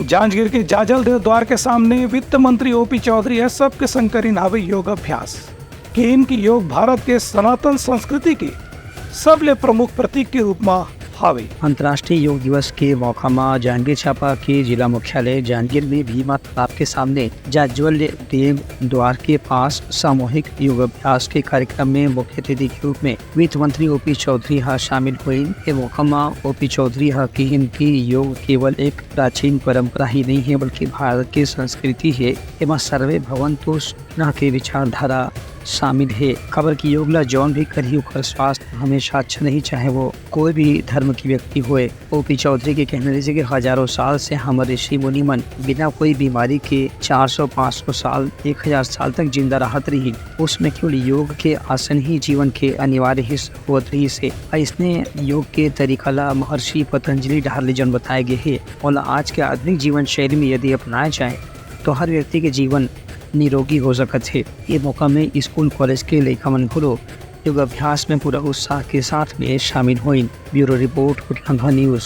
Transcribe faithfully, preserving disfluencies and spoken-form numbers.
जांजगीर के जाजल देव द्वार के सामने वित्त मंत्री ओपी चौधरी ह सबके संग करिन हावे योग अभ्यास। किहिन कि योग भारत के सनातन संस्कृति के सबले प्रमुख प्रतीक के रूप म हावे। अंतर्राष्ट्रीय योग दिवस के मौका म जांजगीर चांपा के जिला मुख्यालय जांजगीर में भीमा तालाब के सामने जाजल देव द्वार के पास सामूहिक योगाभ्यास के कार्यक्रम में मुख्य अतिथि के रूप में वित्त मंत्री ओपी चौधरी ह शामिल होइन। ए मौका म ओपी चौधरी ह किहिन कि योग केवल एक प्राचीन परंपरा ही नहीं है, बल्कि भारत के संस्कृति है। एमा सर्वे भवंतु न के विचारधारा शामिल हे, काबर कि योग ला जौन भी करही, ओकर स्वास्थ्य हमेशा अच्छा रही, चाहे वो कोई भी धर्म के व्यक्ति होए। ओपी चौधरी के कहना रहिसे कि हजारों साल से हमर ऋषि मुनि मन बिना कोई बीमारी के चार सौ, पाँच सौ साल, एक हजार साल तक जिंदा रहत रहिन। उसमें केवल योग के आसन ही जीवन के अनिवार्य हिस्सा होत रहिस हे। अइसने योग के तरीका ला महर्षि पतंजलि डहार ले जौन बताए गे हे, ओला आज के आधुनिक जीवन शैली में यदि अपनाए जाए, तो हर व्यक्ति के जीवन निरोगी हो सकत हे। ये मौका में स्कूल, कॉलेज के लइका मन घलो योग अभ्यास में पूरा उत्साह के साथ में शामिल होइन। Bureau report, Utlangha news.